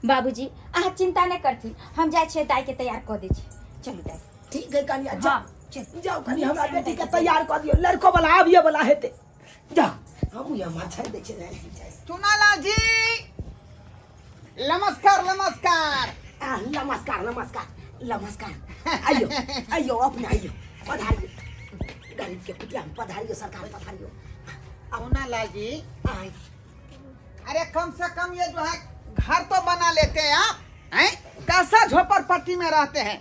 बाबूजी अहाँ चिंता नहि करथिन, हम जाइ छियै दाइके तैयार कऽ दै छी। चलू दाइ। ठीक है कनिया, जाओ। हाँ, चलू। जाओ कनि हमरा बेटी के तैयार कऽ दियौ, लड़को वाला आबिए वाला हेतै। जाओ, हमहूँ यहाँ छानि दै छियै। चुनालाल जी नमस्कार, नमस्कार। आ, नमस्कार नमस्कार नमस्कार। आइयो आइयो, अपने आइयो, पधारियो। गरीब के कुटिया में पधारियो सरकार, पधारियो। चुनालाल जी। आइ। अरे कम से कम ये जो है घर तो बना लेते हैं आप, हैं? कैसा झोपड़पट्टी में रहते हैं,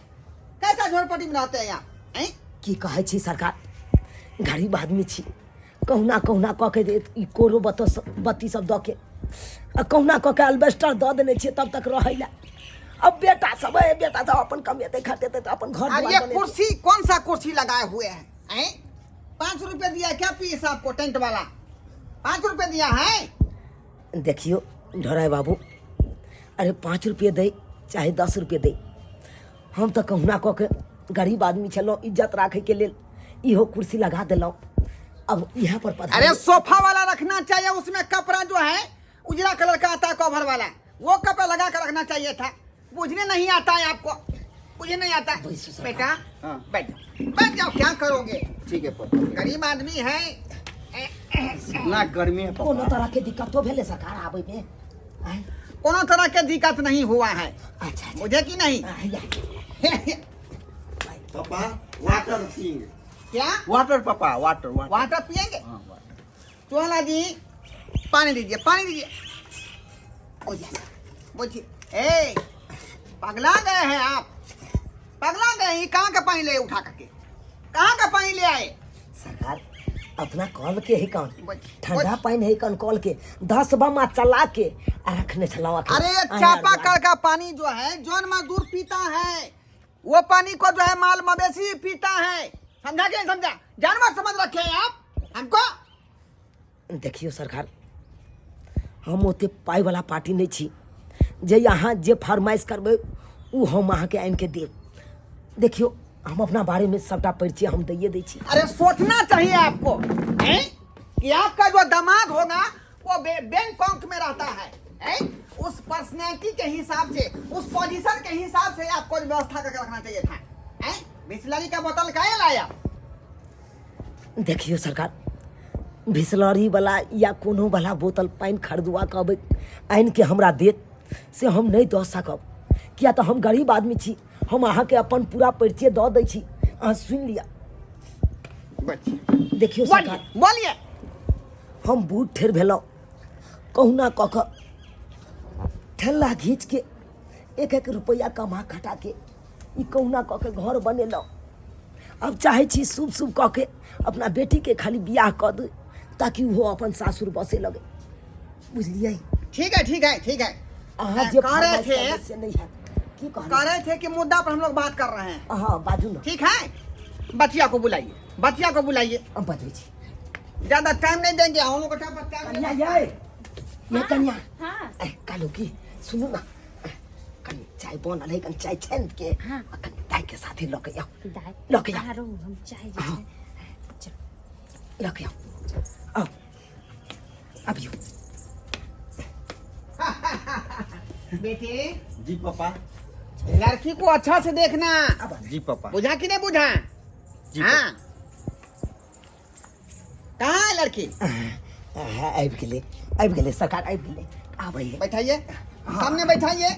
कैसा झोपड़पट्टी में रहते हैं आप, हैं? की कहै छी सरकार, गरीब आदमी छी, कहुना कहुना कऽ के दे ई कोरो बत्ती बत्ती सब दऽ के आ कहुना कऽ के अल्बेस्टर दऽ देने छियै तब तक रहै लए। अब बेटा सब है, बेटा सब अपन कमेतै खटेतै तऽ अपन घर और दुआर ये बनेतै। कुर्सी कौन सा कुर्सी लगाए हुए हैं, हैं? 5 रुपए दिया क्या पीस आपको टेंट वाला? 5 रुपए दिया है? देखियो ढोराय बाबू, अरे 5 रुपये दे चाहे 10 रुपये दे, हम तऽ कहुना कऽ के गरीब आदमी छलहुँ, इज्जत राखैके लेल इहो कुर्सी लगा देलहुँ। अब यहाँ पर पधारियो। अरे सोफा वाला रखना चाहिए, उसमें कपड़ा जो है उजला कलर का आता है कवर वाला, वो कपड़ा लगा कर रखना चाहिए था। बुझने नहीं आता है आपको, बुझने नहीं आता है। बैसो सरकार। बेटा हाँ। बैठ जाओ, बैठ जाओ, क्या करोगे? ठीक है पापा। गरीब आदमी है। इतना गर्मी है पापा। कोनो तरह के दिक्कतो भेलै सरकार आबै में? आँय? कोनो तरह के दिक्कत नहीं हुआ है। अच्छा अच्छा। मुझे की नहीं। आ, या। पापा वाटर पियेंगे। क्या वाटर पापा, वाटर वाटर। वाटर पियेंगे? हाँ, वाटर। चोला जी पानी दीजिए, पानी दीजिए। बोलिए। ए पगला गए हैं आप, पगला गए हैं। ये कहाँ का पानी ले उठा करके, कहाँ का पानी ले आए? सरकार अपना कल के ही कौन बोलिए, ठंडा बोलिए। पानी है कौन कल के 10 बमा चला के आ रखने छलहुँ अखन। अरे अहाँ चापाकल दुआरे। का पानी जो है जौन मजदूर पीता है वो पानी को जो है माल मवेशी पीता है, समझा कि नहीं समझा? जानवर समझ रखे हैं आप हमको। देखियो सरकार, हम ओते पाइ वाला पार्टी नहीं छी जे अहाँ जे फरमाइश करबै उ हम अहाँके आनि के देब। देखियो हम अपना बारे में सबटा परिचय हम दैये दै छी। अरे सोचना चाहिए आपको हैं? कि आपका जो दामाद होगा वो बैंकॉक में रहता है, हैं? उस पर्सनैलिटी के हिसाब से, उस पोजीशन के हिसाब से आपको व्यवस्था करके रखना चाहिए था, हैं? बिस्लरी का बोतल काहे लाया? देखियो सरकार, बिस्लरी वाला या कोनो वाला बोतल पानि खरीदुआ के अबै आनि के हमरा देत से हम नहीं दऽ सकब, किया तऽ हम गरीब आदमी छी। हम अहाँके अपन पूरा परिचय दऽ दै छी, अहाँ सुनि लिअ। देखियो सरकार, बोलिए। हम बूढ़ ठेर भेलहुँ, कहुना कऽ कऽ ठेला घीच के एक एक रुपैआ कमा खटा के ई कहुना कऽ के घर बनेलहुँ। अब चाहै छी शुभ शुभ कऽ के अपना बेटीके खाली बियाह कऽ दू ताकि ओहो अपन सासुर बसे लगे, बुझलियै? ठीक है, ठीक है, ठीक है। अहाँ जे कह रहे फरमाइश थे करबै से नहीं हैत। की कहलहुँ? कह रहे थे कि मुद्दा पर हम लोग बात कर रहे हैं। हाँ बाजू ना। ठीक है, बचिया को बुलाइए, बचिया को बुलाइए। हम बजबै छी। ज्यादा टाइम नहीं देंगे हम लोग को, टाइम कन्या ये ये कन्या। हाँ। ए, कालू की सुनू ना, कनी चाय बनल है, कनी चाय छानि के हाँ। आ कनी दाइ के साथे लऽ के आउ। दाइ। लऽ के आउ। आरो हम चाय जे हाँ। छै, चल। लऽ के आउ, आउ अबियौ। बेटी। जी पापा। लड़की को अच्छा से देखना। जी पापा। बुझा कि नहीं बुझा? जी। हाँ, कहाँ है लड़की? हाँ, आबि गेलै, आबि गेलै सरकार, आबि गेलै, आबै। बैठाइए, सामने बैठाइए।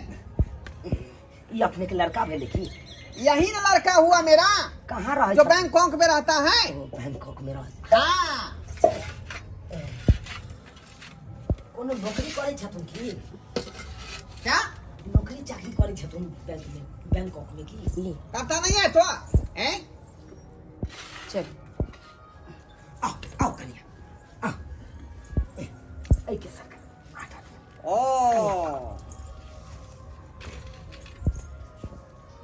ई अपने के लड़का भेलै की? यही ना लड़का हुआ मेरा। कहाँ रहै जो छथिन? बैंकॉक में रहता है। ओ, बैंकॉक में रहै। हाँ। कोनो नौकरी करै छथुन की? क्या नौकरी चाकरी करै छथुन बैंक में, बैंकॉक में की? करता नहीं है तो हैं? चल। आओ आओ कनिया आओ। ए, एहि के सरकार आटा दिअ। ओ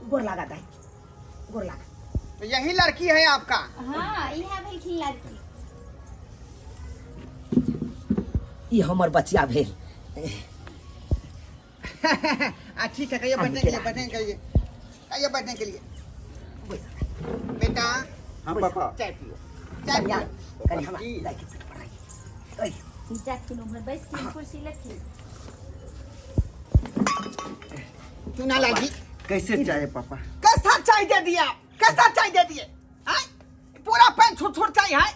गोर लागा दाइ, गोर लागा। तो यही लड़की है आपका? हाँ, इहे भेलखिन लड़की। ई हमर बचिया भेल। आ ठीक है, कहिए बैठने के लिए, बैठने के लिए कहिए, बैठने के लिए बेटा। हाँ पापा। चाय पियो, चाय कनिया पियो। कनि हमरा की? दाइ के पेट बढ़ाइए। जाथिन उम्हर बैसथिन कुर्सी लथिन। चुना लाल जी। कैसे चाय पापा? कैसा चाय दे दिया आप? कैसा चाय दे दिए हैं? पूरा पेन छुट छुट चाय है,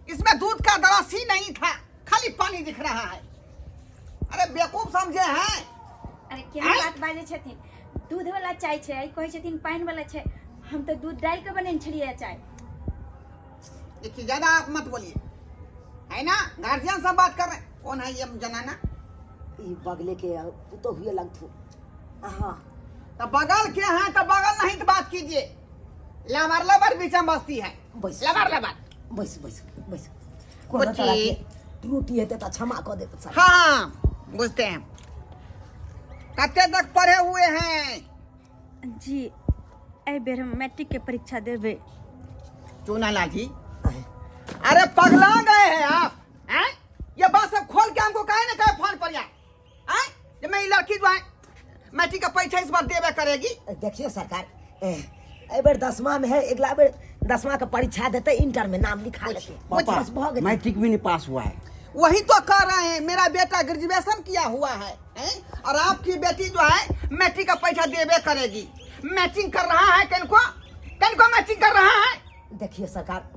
इसमें दूध का दरासी नहीं था, खाली पानी दिख रहा है। अरे बेवकूफ समझे हैं। अरे केहन बात बाजै छथिन, दूध वाला चाय छै, कहै छथिन पानि वाला छै। हम तऽ दूध डालि कऽ बनेने छलियै चाय। देखिए ज्यादा आप मत बोलिए, है ना? गार्जियन से बात कर रहे हैं। कौन है ये जनाना? ई बगले के पुतोहुए लगथु। हाँ। तो बगल के हैं तो बगल नहीं तो बात कीजिए। लबर लबर बीच में बस्ती है। बस। लबर लबर। बैस बैस बैस, कोनो तरह के त्रुटि हेतै तऽ क्षमा कऽ देब सर। हाँ बुझते हैं। कते तक पढ़े हुए हैं? जी एहि बेर हम मैट्रिक के परीक्षा देबै। चूनालाल जी, अरे पगला गए हैं आप हैं? ये बात सब खोल के हमको कहे ना कहे फोन पर यार हैं? ये मेरी लड़की जो है मैट्रिक का परीक्षा इस बार देवे करेगी। देखियो सरकार, एहि बेर दसमा में है, अगिला बेर दसमा के परीक्षा देतै, इंटर में नाम लिखा लेतै। पापा बस भऽ गेलै। मैट्रिक भी नहीं पास हुआ है। वही तो कह रहे हैं, मेरा बेटा ग्रेजुएशन किया हुआ है, हैं? और आपकी बेटी जो है मैट्रिक का पैसा देवे करेगी। मैचिंग कर रहा है, किनको किनको मैचिंग कर रहा है? देखियो सरकार,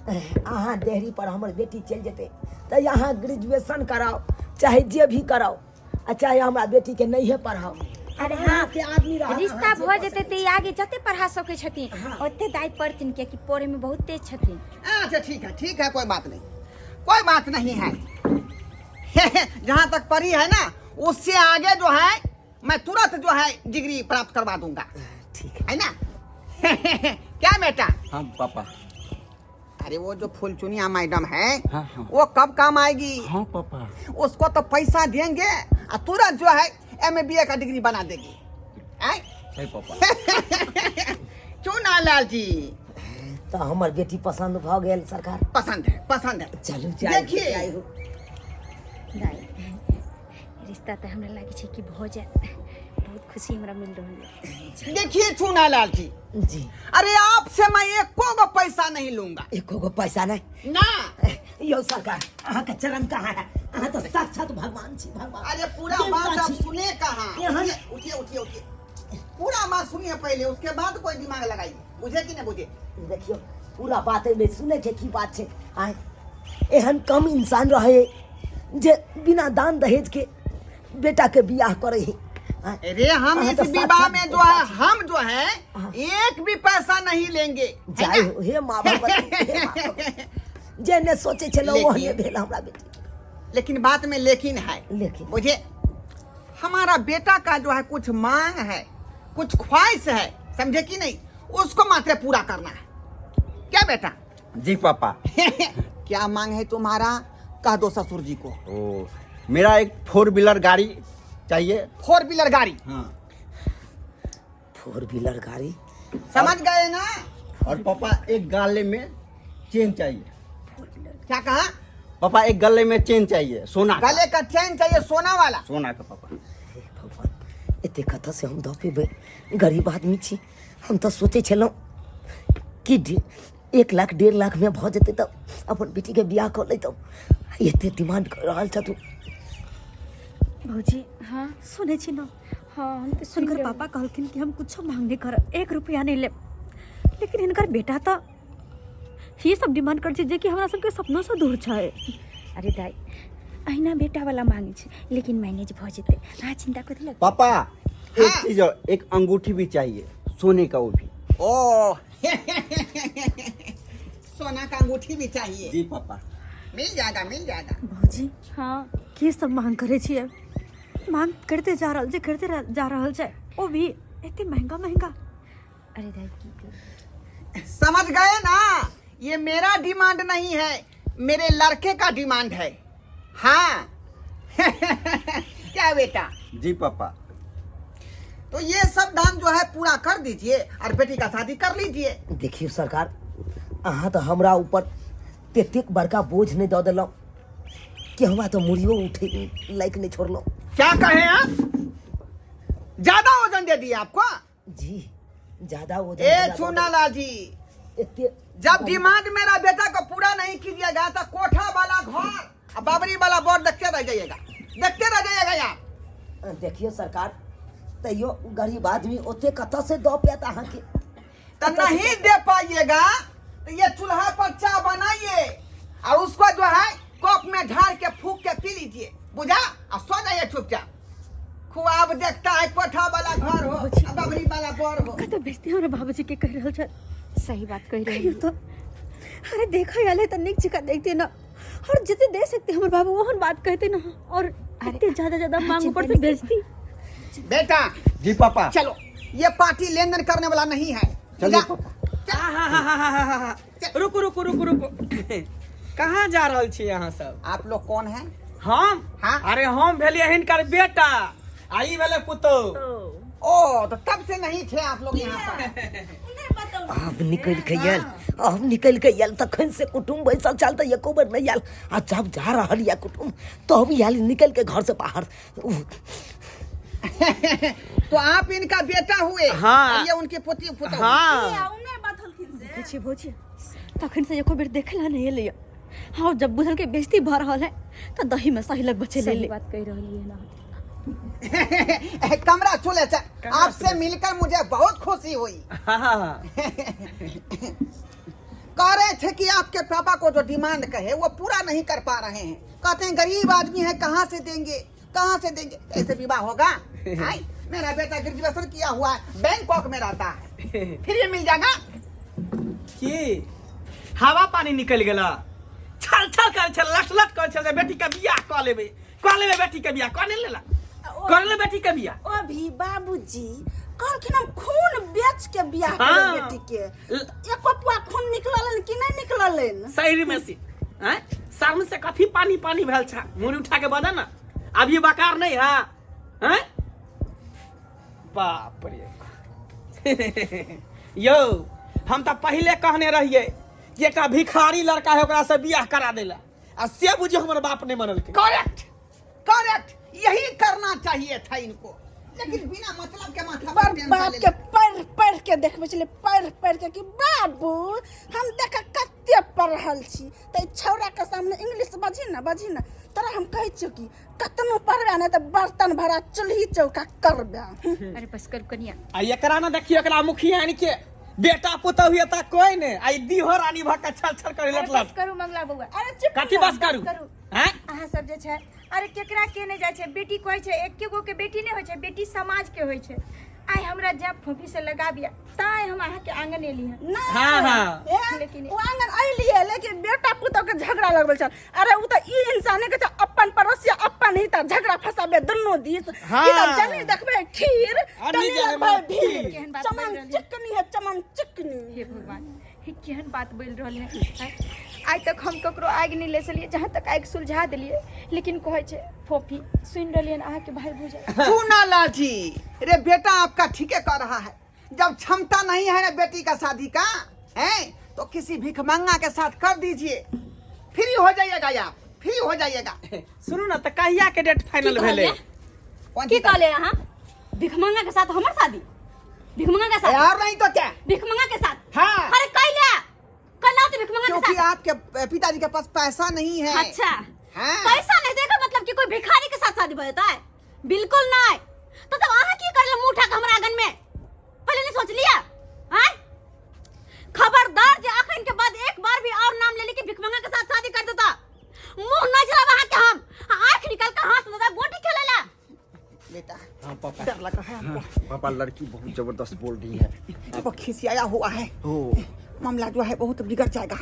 अहाँ देहरी पर हमर बेटी चलि जेतै तऽ यहाँ ग्रेजुएशन कराओ चाहे जे भी कराओ, आ चाहे हमरा बेटी के नहिए पढ़ाओ। अरे हाँ, के आदमी रहत, रिश्ता अहाँ जे भऽ जेतै तऽ ई आगे जते पढ़ा सकै छथिन ओते दाइ पढ़थिन, कियाकि पढ़ैमे बहुत तेज छथिन। अच्छा ठीक है, ठीक है, कोई बात नहीं, कोई बात नहीं है। जहाँ तक पढ़ी है ना उससे आगे जो है मैं तुरंत जो है डिग्री प्राप्त करवा दूंगा। ठीक है ना? क्या बेटा? हाँ पापा। अरे वो जो फुलचुनिया मैडम है, हाँ, हाँ। वो कब काम आएगी? हाँ पापा। उसको तो पैसा देंगे और तुरंत जो है एम बी ए का डिग्री बना देगी। आय? सही पापा। चूनालाल जी तऽ हमर बेटी पसंद भऽ गेल सरकार। पसंद है, पसंद है। चलू जाय। देखिए। जाय हो। दाइ रिश्ता तऽ हमरा लागै छै कि भऽ जायत, बहुत खुशी हमरा मिल रहल यऽ। देखिए चूनालाल जी। जी। अरे आपसे मैं एको गो पैसा नहीं लूंगा। एको गो पैसा नहीं? ना। यो सरकार, अहाँ के चरण कहाँ है? अहाँ तो साक्षात भगवान छी, भगवान। अरे पूरा देवता बात आप छी। सुने कहाँ? यहाँ- उठिए उठिए उठिए उठिए, पूरा बात सुनिए पहले, उसके बाद कोई दिमाग लगाइए, बुझे कि नहीं बुझे? देखियो पूरा बात एहिमे सुनै के की बात छै। आय एहन कम इंसान रहे जे बिना दान दहेज के बेटा के बियाह करे है। आय, अरे हम अहाँ इस तो विवाह साक्षात में जो है देवता छी। हम जो है हाँ। एक भी पैसा नहीं लेंगे, है जाय ना? हो हे माँ भगवती, हे माँ भगवती। जे ने सोचे छलहुँ लेकिन- ओहने भेल हमरा बेटी। लेकिन बात में लेकिन है। लेकिन। बुझे हमारा बेटा का जो है कुछ मांग है, कुछ ख्वाहिश है, समझे कि नहीं? उसको मात्र पूरा करना है। क्या बेटा? जी पापा। क्या मांग है तुम्हारा? कह दो ससुर जी को। ओ मेरा एक 4 व्हीलर गाड़ी चाहिए। 4 व्हीलर गाड़ी? हाँ। 4 व्हीलर गाड़ी। समझ गए ना? और पापा एक गले में चेन चाहिए। क्या कहा? पापा एक गले में चेन चाहिए, सोना का। गले का चेन चाहिए, सोना वाला। सोना का पापा। हे भगवान, एते कतऽ से हम दऽ पेबै? गरीब आदमी छी हम। तऽ सोचै छलहुँ कि 1 लाख 1.5 लाख में भऽ जेतै तऽ अपन बेटीके बियाह कऽ लैतहुँ। एते डिमांड कऽ रहल छथु। भौजी। हाँ। सुनै छी ने? हाँ, हम तऽ सुनि हुनकर रहल। पापा कहलखिन कि हम कुछो मांग नहि करब, 1 रुपया नहि लेब, लेकिन हिनकर बेटा तऽ ये सब डिमांड करै छै जेकि हमरा सबके सपनोसँ दूर छै। अरे दाइ अहिना बेटा वाला मांगै छै, लेकिन मैनेज भऽ जेतै, अहाँ चिंता कथी लग। पापा एक हाँ। चीज और, एक अंगूठी भी चाहिए सोने का, वो भी। ओ सोना का अंगूठी भी चाहिए? जी पापा। मिल जाएगा, मिल जाएगा। भौजी। हाँ। की सब मांग करै छियै? मांग करिते जा रहल छै, करिते जा रहल छै, ओ भी एते महंगा महंगा। अरे दाइ की करू? समझ गए ना? ये मेरा डिमांड नहीं है, मेरे लड़के का डिमांड है। हाँ। क्या बेटा? जी पापा। तो ये सब दान जो है पूरा कर दीजिए और बेटी का शादी कर लीजिए। देखियौ सरकार, अहाँ तऽ हमरा ऊपर ततेक बड़का बोझ नहि दऽ देलहुँ कि हमरा तऽ मुड़ियो उठे लायक नहि छोड़लहुँ। क्या कहे आप? ज्यादा वजन दे दिए आपको? जी ज्यादा वजन ए हमरा दऽ चूनालाल जी, देलहुँ। एते जब डिमांड मेरा बेटा को पूरा नहीं कीजिएगा तो कोठा वाला घर और बाबरी वाला बोर्ड देखते रह जाइएगा, देखते रह जाइएगा आप। देखियौ सरकार, तैयो गरीब आदमी ओते कतऽ से दऽ पायत अहाँके। तो नहीं दे पाइएगा तो ये चूल्हा पर चाय बनाइए और उसको जो है कप में ढाल के फूक के पी लीजिए, बुझा? और सो जाइए चुपचाप। खुआब देखता है कोठा वाला घर हो आ बबरी वाला बर हो। कतऽ बेचती हमरा बाबूजी के कहि रहल छल। सही बात कहि रहल। कहियो तो अरे देखा आयल है तऽ नीक जकाँ देखते ना, और जते दे सकते हमर बाबू ओहन बात कहते ना, और एते ज्यादा ज्यादा मांग ऊपर से भेजती। बेटा। जी पापा। चलो, ये पार्टी लेन then करने वाला नहीं है। चलिए जा। पापा। आहाहाहाहा। रुकू रुकू रुकू रुकू, कहाँ जा रहल छी अहाँ सब? आप लोग कौन हैं? हम? हाँ। अरे हम भेलियै हिनकर बेटा आ ई भेलै पुतोह। ओ तो तब से नहीं थे आप लोग यहाँ पर। आब निकलि के आयल, आब निकलि के आयल। तखन से कुटुम्ब बैसल छल तऽ एको बेर नहि आयल, आ जब जा रहल यऽ कुटुम्ब तब आयल निकलि के घर से बाहर। तो आप इनका बेटा हुए? हाँ। और ये उनके पोती पुतोह? हाँ। देखै छियै भौजी, तखन से एको बेर देखला नहि एलैया। हाँ, जब बुझल के बेइज्जती भऽ रहल है तऽ दही में सही लग बचे सही ले। बात कहि रहलियै हन अहाँ। कमरा चले चल। आपसे मिलकर मुझे बहुत खुशी हुई। हाँ। कह रहे थे कि आपके पापा को जो डिमांड कहे वो पूरा नहीं कर पा रहे हैं। कहते हैं गरीब आदमी है, कहाँ से देंगे, कहाँ से देंगे। ऐसे विवाह होगा? हाय, मेरा बेटा ग्रेजुएशन किया हुआ है, बैंकॉक में रहता है, फिर ये मिल जाएगा। की हवा पानी निकलि गेला? छल छल करै छल, लट लट करै छल जे बेटी के बियाह कऽ लेबै, कऽ लेबै बेटी के बियाह। कऽ नहि लेला? कर ले बेटी के बियाह। अभी बाबूजी कहलखिन हम खून बेच के बियाह हाँ। करब बेटी के। एको पुआ खून निकललन कि नहीं निकललन शरीर में से? हैं, शर्म से कथी पानी पानी भेल छा? मुड़ी उठा के बजा ना, अभी बकार नहीं है। हैं, बाप रे, यौ हम तऽ पहिले कहने रहियै कि एकटा भिखारी लड़का है, ओकरा से बियाह करा देला, आ से बुझियो हमर बाप नहीं मनलकै। करेक्ट करेक्ट, यही करना चाहिए था इनको, लेकिन बिना मतलब के माथा पर पर टेंशन बाप ले के पढ़ पढ़ के देखबै छलै, पढ़ पढ़ के कि बाबू हम देख कते पढ़ल छी, तऽ ई छौड़ा के सामने इंग्लिश बजही ना, बजही ना। तोरा हम कहै छियौ कि कतनो पढ़बे नहि तऽ बर्तन भरा चूल्ही चौका करबे। अरे बस करू कनिया। आ एकरा ना देखियो, एकरा मुखिया के बेटा पुतहु एतऽ कोई ने, आ ई दीहो रानी भऽ के छल छल करे अरे लट बस लट। करू मंगला बौआ। अरे चुप। कथी बस करू? करू। हैं, अहाँ सब जे छै, अरे केकरा के नहि जाइ छै बेटी? कहै छै एके गो के बेटी नहि होइ छै, बेटी समाज के होइ छै। आइ हमरा जब फोफी से लगाबिया ताई हम अहाँके आंगन एली हन। नहि। हाँ, हाँ। ए, लेकिन- ओ आंगन अइलियै लेकिन बेटा पुतोह के झगड़ा लगबल छल। अरे उ तऽ ई इंसान के छै, अपन पड़ोसिया अपन ही तऽ झगड़ा फंसाबे दुनू दिस। हाँ। ई तऽ जनी देखबै खीर आ तनी नहीं जाने लगबै मारा भीड़। खीर। केहन बात चमन बोलि रहलियै। चिकनी है, चमन चिकनी। हे भगवान, हे केहन बात बोलि रहल है? आँय? आइ तक हम ककरो आगि नहि लेसलियै, जहाँ तक आगि सुलझा देलियै, लेकिन कहै छै फोफी सुनि रहलियै हन अहाँके भाय भौजाइ। चूना लाठी रे बेटा, आपका ठीके कर रहा है। जब क्षमता नहीं है ना बेटी का शादी का है तो किसी भिखमंगा के साथ कर दीजिए, फ्री हो जाइएगा आप, फ्री हो जाइएगा। सुनू ना, तऽ कहिया के डेट फाइनल भेलै? कौन की चीज का? कहले अहाँ? भिखमंगा के साथ हमर शादी? भिखमंगा के साथ? यार नहीं तो क्या? भिखमंगा के साथ? हाँ। अरे कैला कैला तो भिखमंगा के क्योंकि साथ? आपके पिताजी के पास पैसा नहीं है। अच्छा। हाँ। पैसा नहीं देखा मतलब कि कोई भिखारी के साथ शादी भऽ है? बिल्कुल नहीं। तो तब अहाँ की करले मुंह उठा के हमरा आंगन में? पहले नहीं सोच लिया? आय खबरदार जे अखन के बाद एक बार भी और नाम ले ली कि भिखमंगा के साथ शादी कर देता, मुंह न चलाब अहाँ के, हम आंख निकाल के हाथ में गोटी खेलेला। बेटा। हाँ पापा। डर लग रहा है हमको। पापा, लड़की बहुत जबरदस्त बोल रही है। वो खिसियाया हुआ है। ओ मामला जो है बहुत बिगड़ जाएगा।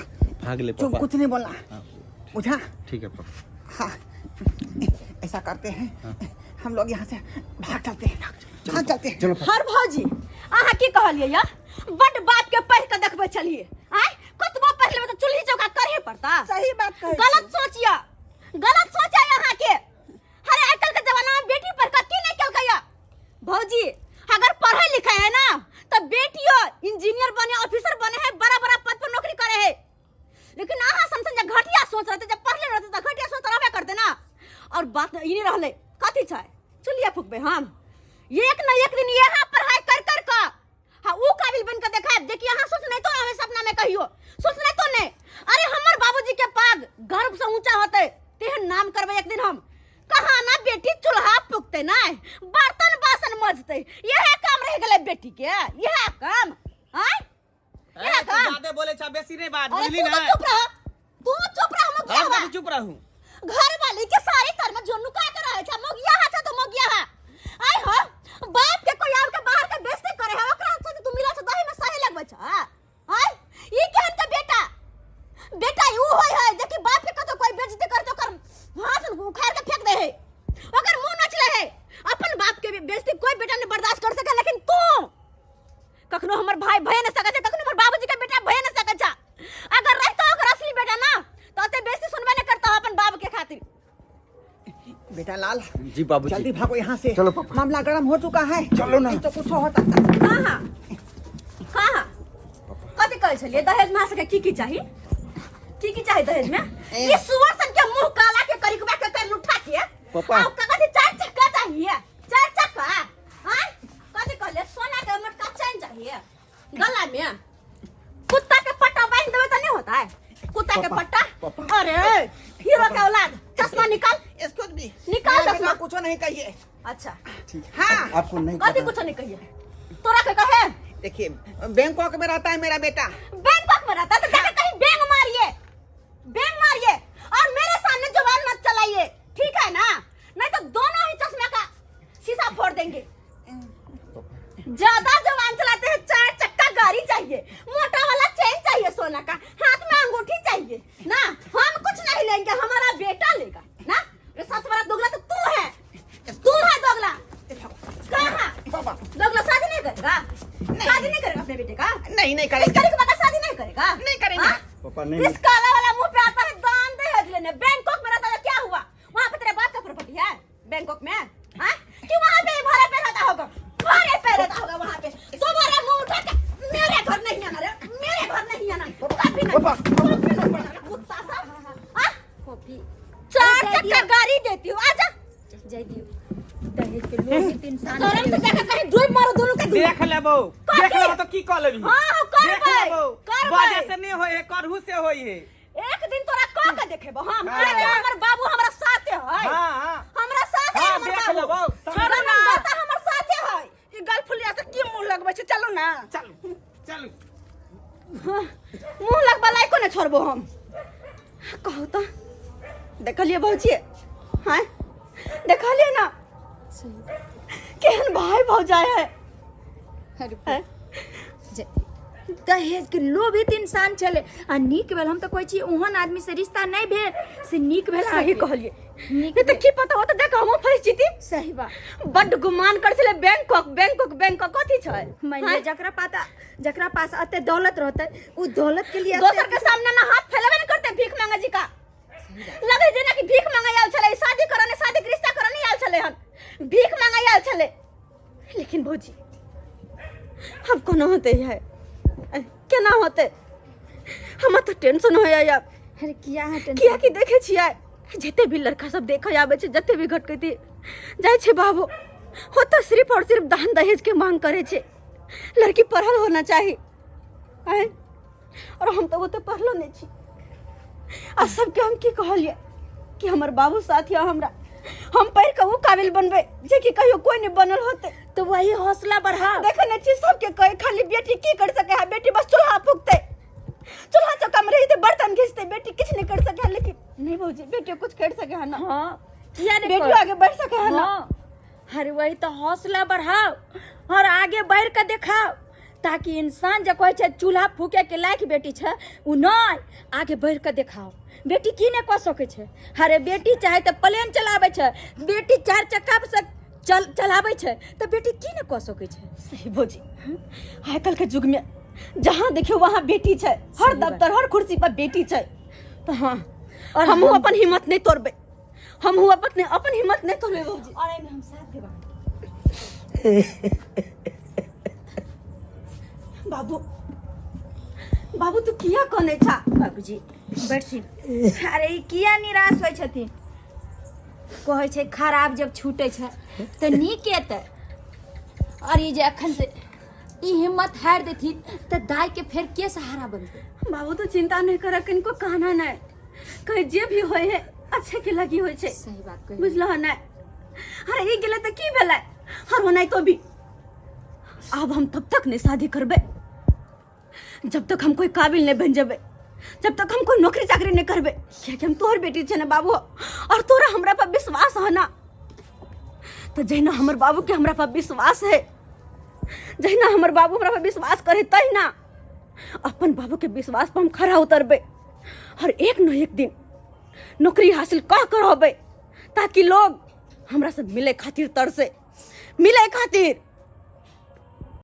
भाग ले। तुम पापा। कुछ नहीं बोलना, बुझा? ठीक है पापा। हाँ, ऐसा करते हैं, हम लोग यहाँ से भाग चलते हैं, भाग चलते हैं। चलो पापा। हर भौजी, अहाँ की कहलियै या बड बाप के पढ़ के देखबै छलियै? आय कतबो पढ़ लेबै तऽ चूल्ही चौका करहे पड़ता। सही बात कहै छी। गलत सोचिया, गलत सोच है अहाँ के। अरे आजकल के जमाना में बेटी पढ़ के की नहीं केलकै या? भौजी, अगर पढ़े लिखे है ना तो बेटियों इंजीनियर बने, ऑफिसर बने है, बड़ा बड़ा पद पर नौकरी करे है। लेकिन अहाँ समझ जे घटिया सोच रहते, जब पढ़ले रहते तो घटिया सोच रहबे करते ना। और बात ई नहीं रहले कथी छै चुलिया फुकबे हम एक न एक दिन यहाँ पढ़ाई कर कर का हाँ ऊ काबिल बन के देखायब जे कि अहाँ सोच नहीं तो आवे सपना में, कहियो सोच नहीं तो नहीं। अरे हमर बाबूजी के पाग गर्व से ऊंचा होते तेहन नाम करबे एक दिन हम। कहाँ ना बेटी चूल्हा फूकते ना बर्तन बासन मजते, यह काम रह गेलै बेटी के, यह काम। आय ए, तू ज्यादे बोले छा, बेसी नहीं बात, अरे बुझली तू ना? तो चुप रह, तू चुप रह। हम मोगिया कभी चुप रहूं? घर वाली के सारी तरह में जोनु का कर रहे छा, मोगिया हा छा तो मोगिया हा। आय हो बाप के कोई आब के बाहर के बेइज्जती करे है, ओकरा से तू मिला छ दही में सही लगबै छ। आय ई केहन के बेटा? बेटा you होय है जे कि बाप के कतो कोई बेइज्जती करे तो ओकर हाथ उखाड़ के फेंक दे है, ओकर मुंह नचले है। अपन बाप के बेइज्जती कोई बेटा नहीं बर्दाश्त कर सके, लेकिन तू कखनो हमर भाई भय न सकै छै, कखनो हमर बाबूजी के बेटा भय न सकै छै। अगर रहतो ओकर असली बेटा ना तो ओते बेइज्जती सुनबे न करता अपन बाप के खातिर। बेटा लाल जी बाबूजी। जल्दी भागो यहाँ से, चलो पापा। मामला गर्म हो चुका है। चलो ना। नहीं तो कुछ होता। कहाँ कहाँ कथी कहै छलियै दहेज में अहाँ सबके की की चाही, की की चाही दहेज में? ये सुअर सन के मुंह काला के करिकबा के कर लुठा के। पापा। आ कथी चार चक्का चाहिए, चार चक्का? हां कथी कहले? सोना के मटका चैन चाहिए गला में, कुत्ता के पट्टा बांध देबे त नहीं होता है कुत्ता के पट्टा। अरे हीरो के औलाद, चश्मा निकाल। एक्सक्यूज मी, निकाल मेरा चश्मा। बेटा कुछ नहीं कहिए। अच्छा हाँ। आपको नहीं कथी पता। कुछ नहीं कहिए? तोरा के कहे? देखिए बैंकॉक में रहता है मेरा बेटा। बैंकॉक में रहता है तो जाके कहीं बैंग मारिए, बैंग मारिए और मेरे सामने जुबान मत चलाइए, ठीक है ना? नहीं तो दोनों ही चश्मे का शीशा फोड़ देंगे। ज्यादा जुबान चलाते हैं। चार चक्का गाड़ी चाहिए, मोटा वाला चेन चाहिए सोना का, हाथ में अंगूठी चाहिए ना। हम कुछ नहीं लेंगे, हमारा बेटा लेगा ना। ये सबसे बड़ा दोगला तो तू है, तू है दोगला। कहाँ दोगला? शादी नहीं करेगा? शादी नहीं करेगा अपने बेटे का? नहीं नहीं इस करेंगे। करी के शादी नहीं करेगा? नहीं करेंगे। हाँ? पापा नहीं। इस काला वाला मुंह पे आता है दान दहेज लेने। बैंकॉक में रहता है, क्या हुआ? वहाँ पे तेरे बाप का प्रॉपर्टी है बैंकॉक में? हाँ? कि वहाँ पे भाड़े पे रहता होगा, भाड़े पे रहता होगा वहाँ पे। तुम्हारा मुंह उठा के मेरे घर नहीं आना रे, मेरे घर नहीं आना, कभी नहीं, कभी नहीं आना, कुत्ता सा। हाँ? कॉफी चार चक्का गाड़ी देती हूँ, आजा। जय दियो, दहेज के लोग इंसान शर्म से जाकर कहीं डूब मारो दोनों के। देख लेबो, देख लेबो तो की कह लेबी? हाँ, देख करबै, लेबो। करबै। बाजे से नहीं होय है, करहु से होय है। एक दिन तोरा कह के देखेबो हम। अरे हमर बाबू हमरा साथे है। हाँ हाँ हमरा साथे है हाँ, हमर देख बाबू। लेबो। छोड़ो ना, दाता हमर साथे है। ई गलफुलिया से की मुंह लगबै छै? चलू ना। चलू चलू। मुंह लगबा लायको ने छोड़बो हम। कहू तो देखलिए भौजी? हाँ देखलिए ना केहन भाई भौजाई है? अरे हैं? दहेज के लोभित इंसान छलै आ नीक भेल। हम तऽ कहै छी ओहन आदमी से रिश्ता नहि भेल से नीक भेल। सही अहाँके। कहलिए। नीक नहीं तो की पता हो तो देख हमहूँ फंसि जेती। सही बात। बड्ड गुमान कर छलै बैंकॉक बैंकॉक बैंकॉक कथी छै? मानि लिअ जकरा पाता जकरा पास एते दौलत रहतै ओ दौलत के लिए दोसर के सामने ना हाथ फैलाबे न करते भीख मांगे जी का। लगे जेना कि भीख मांगे आयल छलै, शादी करने, शादी के रिश्ता करने आयल छलै हन, भीख मांगे आयल छलै। लेकिन भौजी हम कोना होते है, केना होते? हमरा तऽ टेंशन होइया यार। अरे किया अहाँ टेंशन? कियाकि देखे छियै जते भी लड़का सब देखे आबै छै, जते भी घटकैती जाइ छै बाबू, ओतऽ सिर्फ और सिर्फ दान दहेज के मांग करै छै। लड़की पढ़ल होना चाही। आँय, और हम तऽ ओते पढ़लो नहि छी। आ सबके हम की कहलियै कि हमर बाबू साथ यऽ हमरा, हम पढ़ि कऽ ओ काबिल बनबै जे कि कहियो कोई नहि बनल होतै। तऽ वही हौसला बढ़ाओ। देखे नहि छी सबके कहे खाली बेटी की कर सके है, बेटी बस चूल्हा फूकतै, चूल्हा चौका में रहितै, बर्तन घिसतै, बेटी किछु नहि कर सके है। लेकिन नहीं भौजी, बेटी कुछ कर सके है ना? हाँ, किया नहीं? बेटियों आगे बढ़ सके है ना? हाँ, अरे वही तो हौसला बढ़ाओ और आगे बढ़ के देखाओ ताकि इंसान जे कहै छै चूल्हा फूके के लायक बेटी छै ओ नहि, आगे बढ़ि के देखाओ बेटी की नहि कऽ सकै छै। अरे बेटी चाहे तऽ प्लेन चलाबै छै, बेटी चारि चक्का से चल चलाबै छै, तऽ बेटी की नहि कऽ सकै छै? सही भौजी, आइ काल्हि के युग में जहाँ देखियो वहाँ बेटी छै, हर दफ्तर हर कुर्सी पर बेटी छै। तऽ हाँ, और हमहूँ अपन हिम्मत नहि तोड़बै, हमहूँ अपन अपन हिम्मत नहि तोड़बै भौजी। और एहिमे हम साथ देब। बाबू, बाबू तू किया कनै छा? बाबूजी बैठथिन। अरे ई किया निराश होइ छथिन? कहै छै खराब जब छूटै छै तऽ नीक एतै। और ई जे अखन से ई हिम्मत हारि देथिन तऽ दाइ के फेर के सहारा बनतै? बाबू तू चिंता नहीं कर, किनको कहना नहीं, कहीं जे भी होय है अच्छे के लगी होय छै। सही बात कहि। बुझलह नहि? अरे ई गेलै तऽ की भेलै, हर ओनाहितो भी आब हम तब तक नहीं शादी करबै जब तक हम कोई काबिल नहीं बन जेबै, जब तक हम कोई नौकरी चाकरी नहीं करबै, कियाकि हम तोहर बेटी छै ने बाबू, और तोरा हमरा पर विश्वास है ना। तो जहिना हमर बाबू के हमरा पर विश्वास है, जहिना हमर बाबू हमरा पर विश्वास करे, तहिना अपन बाबू के विश्वास पर हम खरा उतरबै और एक न एक दिन नौकरी हासिल कऽ के रहबै, ताकि लोग हमरा से मिले खातिर तरसे, मिले खातिर।